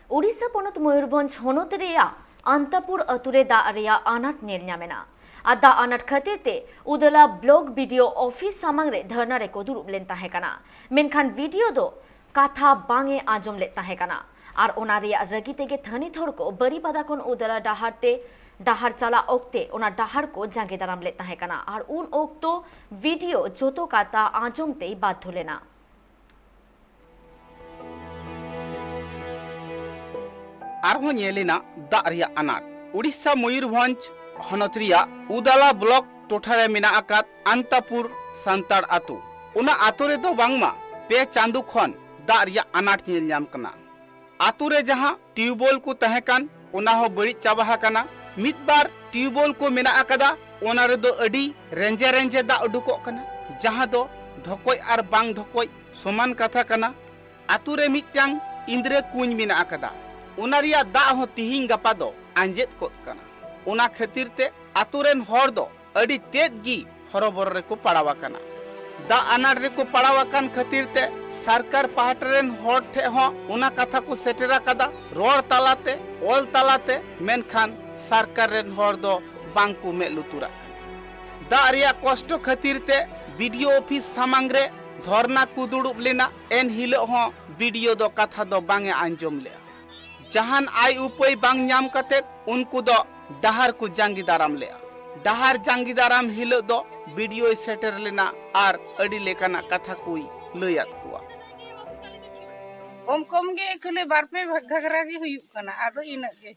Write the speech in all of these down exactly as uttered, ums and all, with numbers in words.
ᱳᱰᱤᱥᱟ ᱯᱚᱱᱚᱛ ᱢᱚᱭᱩᱨᱵᱷᱚᱸᱡᱽ ᱦᱚᱱᱚᱛ ᱨᱮᱭᱟᱜ ᱟᱱᱛᱟᱯᱩᱨ ᱟᱹᱛᱩ ᱨᱮ ᱫᱟᱜ ᱨᱮᱭᱟᱜ ᱟᱱᱟᱴ ᱧᱮᱞ ᱧᱟᱢ ᱮᱱᱟ᱾ ᱟᱨ ᱫᱟᱜ ᱟᱱᱟᱴ ᱠᱷᱟᱹᱛᱤᱨ ᱛᱮ ᱩᱫᱟᱞᱟ ᱵᱞᱚᱠ ᱵᱤᱰᱤᱳ ᱚᱯᱷᱤᱥ ᱥᱟᱢᱟᱝ ᱨᱮ ᱫᱷᱟᱨᱱᱟ ᱨᱮᱠᱚ ᱫᱩᱲᱩᱵ ᱞᱮᱱ ᱛᱟᱦᱮᱸ ᱠᱟᱱᱟ, ᱢᱮᱱᱠᱷᱟᱱ ᱵᱤᱰᱤᱳ ᱫᱚ ᱠᱟᱛᱷᱟ ᱵᱟᱝ ᱮ ᱟᱸᱡᱚᱢ ᱞᱮᱫ ᱛᱟᱦᱮᱸ ᱠᱟᱱᱟ᱾ ᱟᱨ ᱚᱱᱟ ᱨᱮᱭᱟᱜ ᱨᱟᱹᱜᱤ ᱛᱮᱜᱮ ᱛᱷᱟᱹᱱᱤᱛ ᱦᱚᱲ ᱠᱚ ᱵᱟᱹᱨᱤᱯᱟᱫᱟ ᱠᱷᱚᱱ ᱩᱫᱟᱞᱟ ᱰᱟᱦᱟᱨ ᱛᱮ, ᱰᱟᱦᱟᱨ ᱪᱟᱞᱟᱜ ᱚᱠᱛᱮ ᱚᱱᱟ ᱰᱟᱦᱟᱨ ᱠᱚ ᱡᱟᱸᱜᱮ ᱫᱟᱨᱟᱢ ᱞᱮᱫ ᱛᱟᱦᱮᱸ ᱠᱟᱱᱟ᱾ ᱟᱨ ᱩᱱ ᱚᱠᱛᱚ ᱵᱤᱰᱤᱳ ᱡᱚᱛᱚ ᱠᱟᱛᱷᱟ ᱟᱸᱡᱚᱢ ᱛᱮᱭ ᱵᱟᱫᱷᱚ ᱞᱮᱱᱟ᱾ ᱟᱨᱦᱚᱸ ᱧᱮᱞ ᱮᱱᱟ ᱫᱟᱜ ᱨᱮᱭᱟᱜ ᱟᱱᱟᱴ᱾ ᱩᱰᱤᱥᱟ ᱢᱚᱭᱩᱨᱵᱷᱚᱸᱡᱽ ᱦᱚᱱᱚᱛ ᱨᱮᱭᱟᱜ ᱩᱫᱟᱞᱟ ᱵᱞᱚᱠ ᱴᱚᱴᱷᱟ ᱨᱮ ᱢᱮᱱᱟᱜ ᱟᱠᱟᱫ ᱟᱱᱛᱟᱯᱩᱨ ᱥᱟᱱᱛᱟᱲ ᱟᱛᱳ᱾ ᱚᱱᱟ ᱟᱛᱳ ᱨᱮᱫᱚ ᱵᱟᱝᱢᱟ ᱯᱮ ᱪᱟᱸᱫᱳ ᱠᱷᱚᱱ ᱫᱟᱜ ᱨᱮᱭᱟᱜ ᱟᱱᱟᱴ ᱧᱮᱞ ᱧᱟᱢ ᱠᱟᱱᱟ᱾ ᱟᱛᱳ ᱨᱮ ᱡᱟᱦᱟᱸ ᱴᱤᱭᱩᱵᱚᱞ ᱠᱚ ᱛᱟᱦᱮᱸ ᱠᱟᱱ, ᱚᱱᱟ ᱦᱚᱸ ᱵᱟᱹᱲᱤᱡ ᱪᱟᱵᱟ ᱟᱠᱟᱱᱟ᱾ ᱢᱤᱫ ᱵᱟᱨ ᱴᱤᱭᱩᱵᱚᱞ ᱠᱚ ᱢᱮᱱᱟᱜ ᱟᱠᱟᱫᱟ, ᱚᱱᱟ ᱨᱮᱫᱚ ᱟᱹᱰᱤ ᱨᱮᱸᱡᱮ ᱨᱮᱸᱡᱮ ᱫᱟᱜ ᱩᱰᱩᱠᱚᱜ ᱠᱟᱱᱟ, ᱡᱟᱦᱟᱸ ᱫᱚ ᱰᱷᱚᱠᱚᱡ ᱟᱨ ᱵᱟᱝ ᱰᱷᱚᱠᱚᱡ ᱥᱚᱢᱟᱱ ᱠᱟᱛᱷᱟ ᱠᱟᱱᱟ᱾ ᱟᱛᱳ ᱨᱮ ᱢᱤᱫᱴᱟᱝ ᱤᱱᱫᱽᱨᱟᱹ ᱠᱩᱧ ᱢᱮᱱᱟᱜ ᱟᱠᱟᱫᱟ, ᱚᱱᱟ ᱨᱮᱭᱟᱜ ᱫᱟᱜ ᱦᱚᱸ ᱛᱤᱦᱤᱧ ᱜᱟᱯᱟ ᱫᱚ ᱟᱸᱡᱮᱫ ᱠᱚᱜ ᱠᱟᱱᱟ᱾ ᱚᱱᱟ ᱠᱷᱟᱹᱛᱤᱨ ᱛᱮ ᱟᱛᱳ ᱨᱮᱱ ᱦᱚᱲ ᱫᱚ ᱟᱹᱰᱤ ᱛᱮᱫ ᱜᱮ ᱦᱚᱨᱚᱵᱚᱨᱚ ᱨᱮᱠᱚ ᱯᱟᱲᱟᱣ ᱟᱠᱟᱱᱟ᱾ ᱫᱟᱜ ᱟᱱᱟᱴ ᱨᱮᱠᱚ ᱯᱟᱲᱟᱣ ᱟᱠᱟᱱ ᱠᱷᱟᱹᱛᱤᱨ ᱛᱮ ᱥᱚᱨᱠᱟᱨ ᱯᱟᱦᱴᱟ ᱨᱮᱱ ᱦᱚᱲ ᱴᱷᱮᱱ ᱦᱚᱸ ᱚᱱᱟ ᱠᱟᱛᱷᱟ ᱠᱚ ᱥᱮᱴᱮᱨ ᱟᱠᱟᱫᱟ, ᱨᱚᱲ ᱛᱟᱞᱟᱛᱮ, ᱚᱞ ᱛᱟᱞᱟᱛᱮ, ᱢᱮᱱᱠᱷᱟᱱ ᱥᱚᱨᱠᱟᱨ ᱨᱮᱱ ᱦᱚᱲ ᱫᱚ ᱵᱟᱝ ᱠᱚ ᱢᱮᱫ ᱞᱩᱛᱩᱨᱟᱜ ᱠᱟᱱᱟ᱾ ᱫᱟᱜ ᱨᱮᱭᱟᱜ ᱠᱚᱥᱴᱚ ᱠᱷᱟᱹᱛᱤᱨ ᱛᱮ ᱵᱤᱰᱤᱳ ᱚᱯᱷᱤᱥ ᱥᱟᱢᱟᱝ ᱨᱮ ᱫᱷᱚᱨᱱᱟ ᱠᱚ ᱫᱩᱲᱩᱵ ᱞᱮᱱᱟ᱾ ᱮᱱ ᱦᱤᱞᱳᱜ ᱦᱚᱸ ᱵᱤᱰᱤᱳ ᱫᱚ ᱠᱟᱛᱷᱟ ᱫᱚ ᱵᱟᱝ ᱮ ᱟᱸᱡᱚᱢ ᱞᱮᱫᱼᱟ᱾ ᱡᱟᱦᱟᱱ ᱟᱭ ᱩᱯᱟᱹᱭ ᱵᱟᱝ ᱧᱟᱢ ᱠᱟᱛᱮ ᱩᱱᱠᱩ ᱫᱚ ᱰᱟᱦᱟᱨ ᱠᱚ ᱡᱟᱸᱜᱮ ᱫᱟᱨᱟᱢ ᱞᱮᱫᱼᱟ᱾ ᱰᱟᱦᱟᱨ ᱡᱟᱸᱜᱮ ᱫᱟᱨᱟᱢ ᱦᱤᱞᱳᱜ ᱫᱚ ᱵᱤᱰᱤᱳᱭ ᱥᱮᱴᱮᱨ ᱞᱮᱱᱟ ᱟᱨ ᱟᱹᱰᱤ ᱞᱮᱠᱟᱱᱟᱜ ᱠᱟᱛᱷᱟ ᱠᱚᱭ ᱞᱟᱹᱭᱟᱫ ᱠᱚᱣᱟ᱾ ᱠᱚᱢ ᱠᱚᱢ ᱜᱮ ᱠᱷᱟᱹᱞᱤ ᱵᱟᱨ ᱯᱮ ᱜᱷᱟᱜᱽᱨᱟ ᱜᱮ ᱦᱩᱭᱩᱜ ᱠᱟᱱᱟ, ᱟᱫᱚ ᱤᱱᱟᱹᱜ ᱜᱮ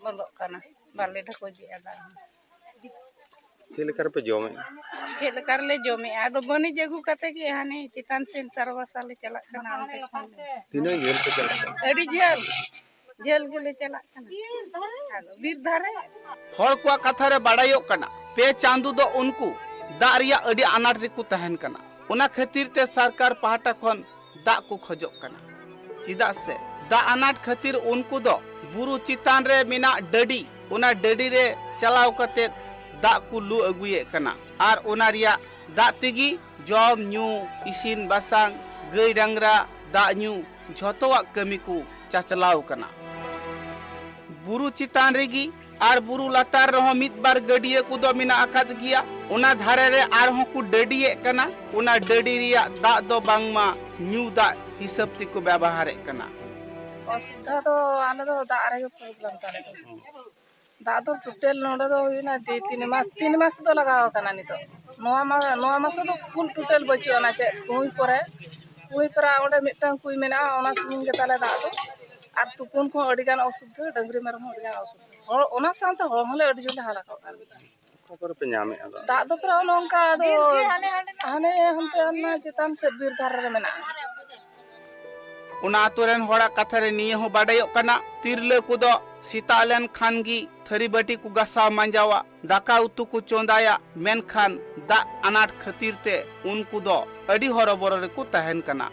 ᱵᱚᱱᱫᱚᱜ ᱠᱟᱱᱟ, ᱵᱟᱞᱮ ᱰᱷᱟᱠᱚᱡᱮᱜᱼᱟ ᱫᱟᱜ ᱦᱚᱸ᱾ ᱪᱮᱫ ᱞᱮᱠᱟ ᱨᱮᱯᱮ ᱡᱚᱢᱮᱫᱼᱟ? ᱪᱮᱫ ᱞᱮᱠᱟ ᱨᱮᱞᱮ ᱡᱚᱢᱮᱫᱼᱟ? ᱟᱫᱚ ᱵᱟᱹᱱᱤᱡᱽ ᱟᱹᱜᱩ ᱠᱟᱛᱮ ᱜᱮ ᱦᱟᱱᱮ ᱪᱮᱛᱟᱱ ᱥᱮᱱ ᱥᱟᱨᱵᱟᱥᱟ ᱞᱮ ᱪᱟᱞᱟᱜ ᱠᱟᱱᱟ, ᱚᱱᱛᱮ ᱠᱷᱚᱱ ᱫᱚ᱾ ᱛᱤᱱᱟᱹᱜ ᱡᱷᱟᱹᱞ ᱯᱮ ᱪᱟᱞᱟᱜ ᱠᱟᱱᱟ? ᱟᱹᱰᱤ ᱡᱷᱟᱹᱞ, ᱡᱷᱟᱹᱞ ᱜᱮᱞᱮ ᱪᱟᱞᱟᱜ ᱠᱟᱱᱟ᱾ ᱟᱫᱚ ᱵᱤᱨ ᱫᱷᱟᱨᱮ᱾ ᱦᱚᱲ ᱠᱚᱣᱟᱜ ᱠᱟᱛᱷᱟ ᱨᱮ ᱵᱟᱲᱟᱭᱚᱜ ᱠᱟᱱᱟ, ᱯᱮ ᱪᱟᱸᱫᱚ ᱫᱚ ᱩᱱᱠᱩ ᱫᱟᱜ ᱨᱮᱭᱟᱜ ᱟᱹᱰᱤ ᱟᱱᱟᱴ ᱨᱮᱠᱚ ᱛᱟᱦᱮᱱ ᱠᱟᱱᱟ᱾ ᱚᱱᱟ ᱠᱷᱟᱹᱛᱤᱨ ᱛᱮ ᱥᱚᱨᱠᱟᱨ ᱯᱟᱦᱴᱟ ᱠᱷᱚᱱ ᱫᱟᱜ ᱠᱚ ᱠᱷᱚᱡᱚᱜ ᱠᱟᱱᱟ᱾ ᱪᱮᱫᱟᱜ ᱥᱮ ᱫᱟᱜ ᱟᱱᱟᱴ ᱠᱷᱟᱹᱛᱤᱨ ᱩᱱᱠᱩ ᱫᱚ ᱵᱩᱨᱩ ᱪᱮᱛᱟᱱ ᱨᱮ ᱢᱮᱱᱟᱜ ᱰᱟᱹᱰᱤ, ᱚᱱᱟ ᱰᱟᱹᱰᱤ ᱨᱮ ᱪᱟᱞᱟᱣ ᱠᱟᱛᱮ ᱫᱟᱜ ᱠᱚ ᱞᱩ ᱟᱹᱜᱩᱭᱮᱫ ᱠᱟᱱᱟ᱾ ᱟᱨ ᱚᱱᱟ ᱨᱮᱭᱟᱜ ᱫᱟᱜ ᱛᱮᱜᱮ ᱡᱚᱢ ᱧᱩ, ᱤᱥᱤᱱ ᱵᱟᱥᱟᱝ, ᱜᱟᱹᱭ ᱰᱟᱝᱨᱟ ᱫᱟᱜ ᱧᱩ, ᱡᱷᱚᱛᱚᱣᱟᱜ ᱠᱟᱹᱢᱤ ᱠᱚ ᱪᱟᱪᱞᱟᱣ ᱠᱟᱱᱟ᱾ ᱵᱩᱨᱩ ᱪᱮᱛᱟᱱ ᱨᱮᱜᱮ ᱟᱨ ᱵᱩᱨᱩ ᱞᱟᱛᱟᱨ ᱨᱮᱦᱚᱸ ᱢᱤᱫ ᱵᱟᱨ ᱜᱟᱹᱰᱭᱟᱹ ᱠᱚᱫᱚ ᱢᱮᱱᱟᱜ ᱟᱠᱟᱫ ᱜᱮᱭᱟ᱾ ᱚᱱᱟ ᱫᱷᱟᱨᱮ ᱨᱮ ᱟᱨᱦᱚᱸ ᱠᱚ ᱰᱟᱹᱰᱤᱭᱮᱫ ᱠᱟᱱᱟ᱾ ᱚᱱᱟ ᱰᱟᱹᱰᱤ ᱨᱮᱭᱟᱜ ᱫᱟᱜ ᱫᱚ ᱵᱟᱝᱢᱟ ᱧᱩ ᱫᱟᱜ ᱦᱤᱥᱟᱹᱵ ᱛᱮᱠᱚ ᱵᱮᱵᱚᱦᱟᱨᱮᱫ ᱠᱟᱱᱟ᱾ ᱚᱥᱩᱵᱤᱫᱷᱟ ᱫᱚ ᱟᱞᱮ ᱫᱚ ᱫᱟᱜ ᱨᱮᱜᱮ problem ᱛᱟᱞᱮ ᱫᱚ᱾ ᱫᱟᱜ ᱫᱚ total ᱱᱚᱰᱮ ᱫᱚ ᱦᱩᱭᱱᱟ ᱫᱩ ᱛᱤᱱ ᱢᱟᱥ, ᱛᱤᱱ ᱢᱟᱥ ᱫᱚ ᱞᱟᱜᱟᱣ ᱟᱠᱟᱱᱟ ᱱᱤᱛᱚᱜ᱾ ᱱᱚᱣᱟ ᱢᱟ, ᱱᱚᱣᱟ ᱢᱟᱥ ᱫᱚ full total ᱵᱟᱹᱪᱩᱜ ᱟᱱᱟ ᱪᱮᱫ ᱠᱩᱸᱧ ᱠᱚᱨᱮ᱾ ᱠᱩᱸᱧ ᱠᱚᱨᱮ ᱚᱸᱰᱮ ᱢᱤᱫᱴᱟᱝ ᱠᱩᱸᱧ ᱢᱮᱱᱟᱜᱼᱟ, ᱚᱱᱟ ᱥᱩᱢᱩᱝ ᱜᱮ ᱛᱟᱞᱮ ᱫᱟᱜ ᱫᱚ᱾ ᱟᱨ ᱛᱩᱯᱩᱱ ᱠᱚᱦᱚᱸ ᱟᱹᱰᱤ ᱜᱟᱱ ᱚᱥᱩᱵᱤᱫᱷᱟ, ᱰᱟᱹᱝᱨᱤ ᱢᱮᱨᱚᱢ ᱦᱚᱸ ᱟᱹᱰᱤ ᱜᱟᱱ ᱚᱥᱩᱵᱤᱫᱷᱟ᱾ ᱦᱚᱲ, ᱚᱱᱟ ᱥᱟᱶᱛᱮ ᱦᱚᱲ ᱦᱚᱸᱞᱮ ᱟᱹᱰᱤ ᱡᱳᱨ ᱞᱮ ᱦᱟᱞᱟᱠᱚᱜ ᱠᱟᱱᱟ᱾ ᱚᱠᱟ ᱠᱚᱨᱮ ᱯᱮ ᱧᱟᱢᱮᱫᱼᱟ ᱫᱟᱜ? ᱫᱟᱜ ᱫᱚ ᱯᱨᱟᱭ ᱚᱱᱮ ᱚᱱᱠᱟ ᱟᱫᱚ ᱦᱟᱱᱮ ᱦᱟᱱᱛᱮ ᱚᱱᱟ ᱪᱮᱛᱟᱱ ᱥᱮᱫ ᱵᱤᱨ ᱫᱷᱟᱨᱮ ᱨᱮ ᱢᱮᱱᱟᱜᱼᱟ᱾ ᱚᱱᱟ ᱟᱛᱳ ᱨᱮᱱ ᱦᱚᱲᱟᱜ ᱠᱟᱛᱷᱟ ᱨᱮ ᱱᱤᱭᱟᱹ ᱦᱚᱸ ᱵᱟᱰᱟᱭᱚᱜ ᱠᱟᱱᱟ, ᱛᱤᱨᱞᱟᱹ ᱠᱚᱫᱚ ᱥᱮᱛᱟᱜ ᱞᱮᱱ ᱠᱷᱟᱱ ᱜᱮ ᱛᱷᱟᱹᱨᱤ ᱵᱟᱹᱴᱤ ᱠᱚ ᱜᱟᱥᱟᱣ ᱢᱟᱸᱡᱟᱣᱟ, ᱫᱟᱠᱟ ᱩᱛᱩ ᱠᱚ ᱪᱚᱸᱫᱟᱭᱟ, ᱢᱮᱱᱠᱷᱟᱱ ᱫᱟᱜ ᱟᱱᱟᱴ ᱠᱷᱟᱹᱛᱤᱨ ᱛᱮ ᱩᱱᱠᱩ ᱫᱚ ᱟᱹᱰᱤ ᱦᱚᱨᱚᱵᱚᱨᱚ ᱨᱮᱠᱚ ᱛᱟᱦᱮᱱ ᱠᱟᱱᱟ᱾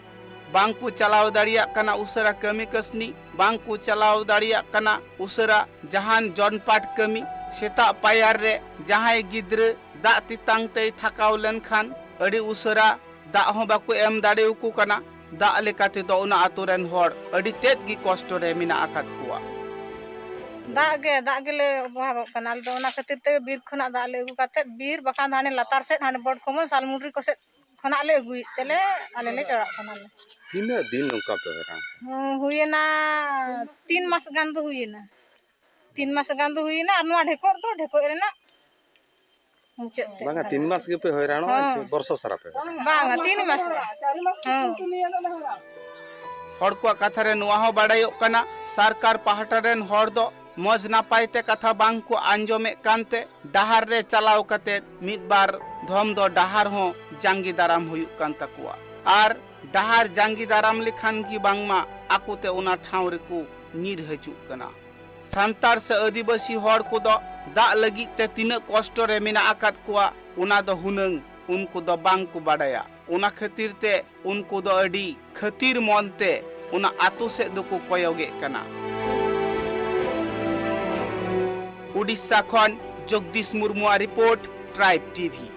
ᱵᱟᱝ ᱠᱚ ᱪᱟᱞᱟᱣ ᱫᱟᱲᱮᱭᱟᱜ ᱠᱟᱱᱟ ᱩᱥᱟᱹᱨᱟ ᱠᱟᱹᱢᱤ ᱠᱟᱹᱥᱱᱤ, ᱵᱟᱝ ᱠᱚ ᱪᱟᱞᱟᱣ ᱫᱟᱲᱮᱭᱟᱜ ᱠᱟᱱᱟ ᱩᱥᱟᱹᱨᱟ ᱡᱟᱦᱟᱱ ᱡᱚᱱᱯᱟᱴ ᱠᱟᱹᱢᱤ᱾ ᱥᱮᱛᱟᱜ ᱯᱟᱭᱟᱨ ᱨᱮ ᱡᱟᱦᱟᱸᱭ ᱜᱤᱫᱽᱨᱟᱹ ᱫᱟᱜ ᱛᱮᱛᱟᱝ ᱛᱮᱭ ᱛᱷᱟᱠᱟᱣ ᱞᱮᱱᱠᱷᱟᱱ ᱟᱹᱰᱤ ᱩᱥᱟᱹᱨᱟ ᱫᱟᱜ ᱦᱚᱸ ᱵᱟᱠᱚ ᱮᱢ ᱫᱟᱲᱮᱭᱟᱠᱚ ᱠᱟᱱᱟ᱾ ᱫᱟᱜ ᱞᱮᱠᱟ ᱛᱮᱫᱚ ᱚᱱᱟ ᱟᱛᱳ ᱨᱮᱱ ᱦᱚᱲ ᱟᱹᱰᱤ ᱛᱮᱫ ᱜᱮ ᱠᱚᱥᱴᱚ ᱨᱮ ᱢᱮᱱᱟᱜ ᱟᱠᱟᱫ ᱠᱚᱣᱟ᱾ ᱫᱟᱜ ᱜᱮ, ᱫᱟᱜ ᱜᱮᱞᱮ ᱚᱵᱷᱟᱵᱚᱜ ᱠᱟᱱᱟ᱾ ᱟᱞᱮ ᱫᱚ ᱚᱱᱟ ᱠᱷᱟᱹᱛᱤᱨ ᱛᱮ ᱵᱤᱨ ᱠᱷᱚᱱᱟᱜ ᱫᱟᱜ ᱞᱮ ᱟᱹᱜᱩ ᱠᱟᱛᱮᱫ, ᱵᱤᱨ ᱵᱟᱠᱷᱟᱱ ᱫᱚ ᱦᱟᱱᱮ ᱞᱟᱛᱟᱨ ᱥᱮᱫ, ᱦᱟᱱᱮ ᱵᱚᱰ ᱠᱚᱢᱚᱱ ᱥᱟᱞᱢᱩᱱᱰᱨᱤ ᱠᱚ ᱥᱮᱫ ᱠᱷᱚᱱᱟᱜ ᱞᱮ ᱟᱹᱜᱩᱭᱮᱫ ᱛᱮᱞᱮ, ᱟᱞᱮ ᱞᱮ ᱪᱟᱞᱟᱜ ᱠᱟᱱᱟᱞᱮ᱾ ᱛᱤᱱᱟᱹᱜ ᱫᱤᱱ ᱱᱚᱝᱠᱟ ᱯᱮ ᱦᱚᱭᱨᱟᱱ? ᱦᱩᱸ, ᱦᱩᱭᱮᱱᱟ, ᱛᱤᱱ ᱢᱟᱥ ᱜᱟᱱ ᱫᱚ ᱦᱩᱭᱮᱱᱟ᱾ ᱛᱤᱱ ᱢᱟᱥ ᱜᱟᱱ ᱫᱚ ᱦᱩᱭᱮᱱᱟ, ᱟᱨ ᱱᱚᱣᱟ ᱰᱷᱮᱠᱚᱡ ᱫᱚ ᱰᱷᱮᱠᱚᱡ ᱨᱮᱱᱟᱜ ᱢᱩᱪᱟᱹᱫ ᱛᱮ᱾ ᱵᱟᱝᱟ, ᱛᱤᱱ ᱢᱟᱥ ᱜᱮᱯᱮ ᱦᱚᱭᱨᱟᱱᱚᱜᱼᱟ? ᱦᱚᱸ᱾ ᱥᱮ ᱵᱚᱨᱥᱚ ᱥᱟᱨᱟ ᱯᱮ ᱦᱚᱭᱨᱟᱱᱚᱜᱼᱟ? ᱵᱟᱝᱟ, ᱛᱤᱱ ᱢᱟᱥ ᱜᱟᱱ᱾ ᱦᱚᱸ᱾ ᱦᱚᱲ ᱠᱚᱣᱟᱜ ᱠᱟᱛᱷᱟ ᱨᱮ ᱱᱚᱣᱟ ᱦᱚᱸ ᱵᱟᱰᱟᱭᱚᱜ ᱠᱟᱱᱟ, ᱥᱚᱨᱠᱟᱨ ᱯᱟᱦᱴᱟ ᱨᱮᱱ ᱦᱚᱲ ᱫᱚ ᱢᱚᱡᱽ ᱱᱟᱯᱟᱭ ᱛᱮ ᱠᱟᱛᱷᱟ ᱵᱟᱝ ᱠᱚ ᱟᱸᱡᱚᱢᱮᱫ ᱠᱟᱱᱛᱮ, ᱰᱟᱦᱟᱨ ᱨᱮ ᱪᱟᱞᱟᱣ ᱠᱟᱛᱮ ᱢᱤᱫ ᱵᱟᱨ ᱫᱷᱚᱢ ᱫᱚ ᱰᱟᱦᱟᱨ ᱦᱚᱸ ᱡᱟᱸᱜᱮ ᱫᱟᱨᱟᱢ ᱦᱩᱭᱩᱜ ᱠᱟᱱ ᱛᱟᱠᱚᱣᱟ᱾ ᱟᱨ ᱰᱟᱦᱟᱨ ᱡᱟᱸᱜᱮ ᱫᱟᱨᱟᱢ ᱞᱮᱠᱷᱟᱱ ᱜᱮ ᱵᱟᱝᱢᱟ ᱟᱠᱚ ᱛᱮ ᱚᱱᱟ ᱴᱷᱟᱶ ᱨᱮᱠᱚ ᱧᱤᱨ ᱦᱤᱡᱩᱜ ᱠᱟᱱᱟ᱾ ᱥᱟᱱᱛᱟᱲ ᱥᱮ ᱟᱹᱫᱤᱵᱟᱹᱥᱤ ᱦᱚᱲ ᱠᱚᱫᱚ ᱫᱟᱜ ᱞᱟᱹᱜᱤᱫ ᱛᱮ ᱛᱤᱱᱟᱹᱜ ᱠᱚᱥᱴᱚ ᱨᱮ ᱢᱮᱱᱟᱜ ᱟᱠᱟᱫ ᱠᱚᱣᱟ, ᱚᱱᱟ ᱫᱚ ᱦᱩᱱᱟᱹᱝ ᱩᱱᱠᱩ ᱫᱚ ᱵᱟᱝ ᱠᱚ ᱵᱟᱰᱟᱭᱟ᱾ ᱚᱱᱟ ᱠᱷᱟᱹᱛᱤᱨ ᱛᱮ ᱩᱱᱠᱩ ᱫᱚ ᱟᱹᱰᱤ ᱠᱷᱟᱹᱛᱤᱨ ᱢᱚᱱ ᱛᱮ ᱚᱱᱟ ᱟᱛᱳ ᱥᱮᱫ ᱫᱚᱠᱚ ᱠᱚᱭᱚᱜᱮᱫ ᱠᱟᱱᱟ᱾ ᱩᱰᱤᱥᱟ ᱠᱷᱚᱱ ᱡᱚᱜᱽᱫᱤᱥ ᱢᱩᱨᱢᱩᱣᱟᱜ ᱨᱤᱯᱳᱨᱴ, ᱴᱨᱟᱭᱤᱵᱽ ᱴᱤᱵᱷᱤ᱾